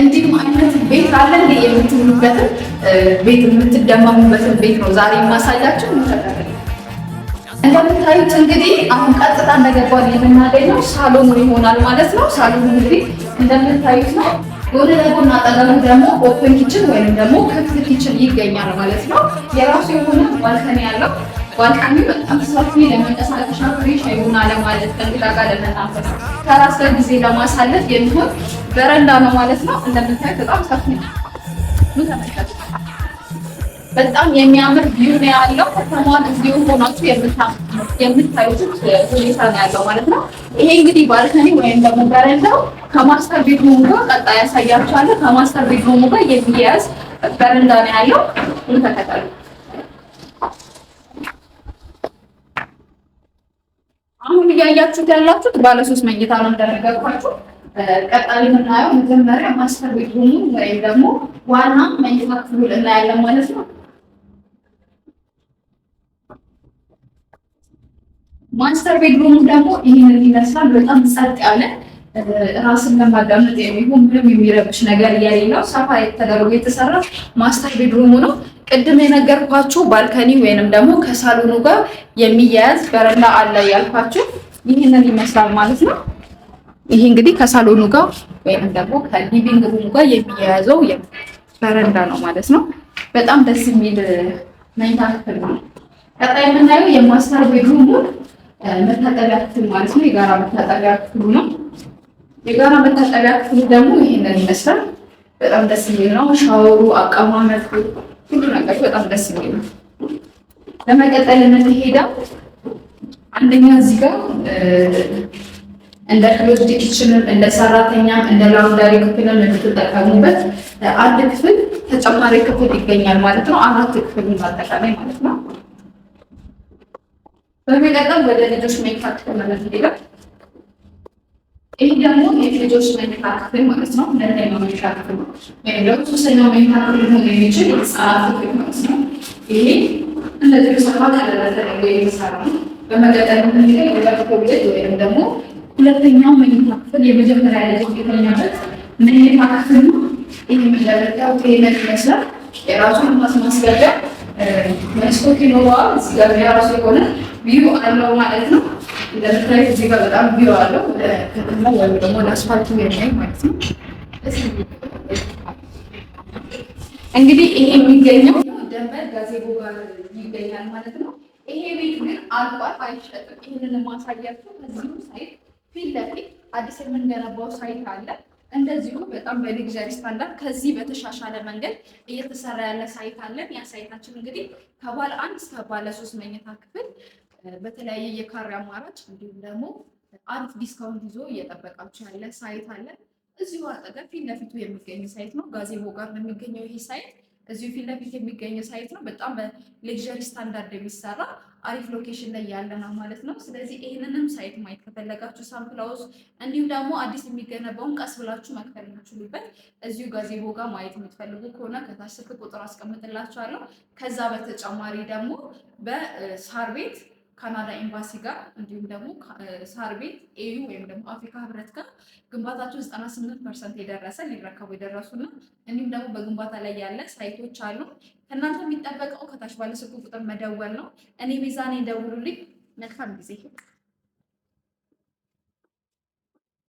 እንዲሁም አይነት ቤት አለ እንዴ የምትሉበትን ቤት፣ የምትደመሙበትን ቤት ነው ዛሬ የማሳያችሁ። እንደምታዩት እንግዲህ አሁን ቀጥታ እንደገባን የምናገኘው ሳሎኑ ይሆናል ማለት ነው። ሳሎኑ እንግዲህ እንደምታዩት ነው። ጎን ለጎን አጠገቡ ደግሞ open kitchen ወይም ደግሞ ክፍት kitchen ይገኛል ማለት ነው። የራሱ የሆነ balcony ያለው፣ balcony በጣም ሰፊ፣ ለመንቀሳቀሻ፣ free ሻይ ቡና ለማለት፣ ከእንግዳ ጋር ለመናፈስ፣ ከራስ ጋር ጊዜ ለማሳለፍ የሚሆን በረንዳ ነው ማለት ነው። እንደምታዩት በጣም ሰፊ ነው። ተመልከቱ። በጣም የሚያምር view ነው ያለው። ከተማዋን እዚሁ ሆናችሁ የምታዩት ሁኔታ ነው ያለው ማለት ነው። ይሄ እንግዲህ balcony ወይም ደግሞ በረንዳው ከ master bedroom ጋር፣ ቀጣይ ያሳያችኋለሁ። ከ master bedroom ጋር የሚያያዝ በረንዳ ነው ያለው። ተከተሉ። አሁን እያያችሁት ያላችሁት ባለ ሶስት መኝታ ነው እንደነገርኳችሁ። ቀጣይ የምናየው መጀመሪያ master bedroom ኡ ወይም ደግሞ ዋና መኝታ ክፍሉን እናያለን ማለት ነው። Master bedroom ኡ ደግሞ ይህንን ይመስላል። በጣም ጸጥ ያለ፣ ራስን ለማዳመጥ የሚሆን፣ ምንም የሚረብሽ ነገር የሌለው፣ ሰፋ ተደርጎ የተሰራ master bedroom ኡ ነው። ቅድም የነገርኳችሁ balcony ወይንም ደግሞ ከሳሎኑ ጋር የሚያያዝ በረንዳ አለ ያልኳችሁ ይህንን ይመስላል ማለት ነው። ይሄ እንግዲህ ከሳሎኑ ጋር ወይንም ደግሞ ከ living room ጋር የሚያያዘው በረንዳ ነው ማለት ነው። በጣም ደስ የሚል መኝታ ክፍል ነው። ቀጣይ የምናየው የ master bedroom ኡ መታጠቢያ ክፍል ማለት ነው። የጋራ መታጠቢያ ክፍሉ ነው። የጋራ መታጠቢያ ክፍሉ ደግሞ ይሄንን ይመስላል። በጣም ደስ የሚል ነው። ሻወሩ፣ አቀማመጡ፣ ሁሉ ነገር በጣም ደስ የሚል ነው። ለመቀጠል የምንሄደው አንደኛ እዚህ ጋር እንደ closed kitchen ም፣ እንደ ሰራተኛም፣ እንደ laundry ክፍልም የምትጠቀሙበት አንድ ክፍል፣ ተጨማሪ ክፍል ይገኛል ማለት ነው። አራት ክፍል አጠቃላይ ማለት ነው። በመቀጠል ወደ ልጆች መኝታ ክፍል ነው የምንሄደው። ይህ ደግሞ የልጆች መኝታ ክፍል ማለት ነው። ሁለተኛው መኝታ ክፍል ነው፣ ወይም ደግሞ ሶስተኛው መኝታ ክፍል ሊሆን የሚችል የህፃናት ክፍል ማለት ነው። ይሄ እንደዚህ ሰፋ ተደርጎ የተሰራ ነው። በመቀጠል የምንሄደው ወደ toilet ወይም ደግሞ ሁለተኛው መኝታ ክፍል፣ የመጀመሪያ ልጅ የተኛበት መኝታ ክፍል ነው። ይህ እንደምታዩት ይሄንን ይመስላል። የራሱ ንፋስ ማስገቢያ መስኮት ይኖረዋል። እዚህ ጋር የራሱ የሆነ view አለው ማለት ነው። እንደምታዩት እዚህ ጋር በጣም view አለው፣ ወደ ከተማ ወይም ደግሞ ወደ አስፋልቱ የሚያይ ማለት ነው። እንግዲህ ይሄ የሚገኘው ደንበል ጋዜቦ ጋር ይገኛል ማለት ነው። ይሄ ቤት ግን አልቋል፣ አይሸጥም። ይህንን ማሳያችሁ ከዚሁ site ፊት ለፊት አዲስ የምንገነባው site አለ። እንደዚሁ በጣም በ luxury standard ከዚህ በተሻሻለ መንገድ እየተሰራ ያለ site አለን። ያ site ኣችን እንግዲህ ከባለ አንድ እስከ ባለ ሶስት መኝታ ክፍል በተለያየ የካሬ አማራጭ እንዲሁም ደግሞ አሪፍ discount ይዞ እየጠበቃችሁ ያለ site አለ። እዚሁ አጠገብ ፊት ለፊቱ የሚገኝ site ነው። ጋዜቦ ጋር ነው የሚገኘው ይሄ site። እዚሁ ፊት ለፊት የሚገኝ site ነው። በጣም በ luxury standard የሚሰራ አሪፍ location ላይ ያለ ነው ማለት ነው። ስለዚህ ይህንንም site ማየት ከፈለጋችሁ sample house እንዲሁም ደግሞ አዲስ የሚገነባውን ቀስ ብላችሁ መክፈል የምችሉበት እዚሁ ጋዜቦ ጋር ማየት የምትፈልጉ ከሆነ ከታች ስልክ ቁጥር አስቀምጥላችኋለሁ። ከዛ በተጨማሪ ደግሞ በሳር ቤት ካናዳ ኤምባሲ ጋር እንዲሁም ደግሞ ሳር ቤት AU ወይም ደግሞ አፍሪካ ህብረት ጋር ግንባታቸው 98% የደረሰ፣ ሊረከቡ የደረሱና እንዲሁም ደግሞ በግንባታ ላይ ያለ site ኦች አሉ። ከእናንተ የሚጠበቀው ከታች ባለ ስልክ ቁጥር መደወል ነው። እኔ ቤዛ ነኝ፣ ደውሉልኝ። መልካም ጊዜ።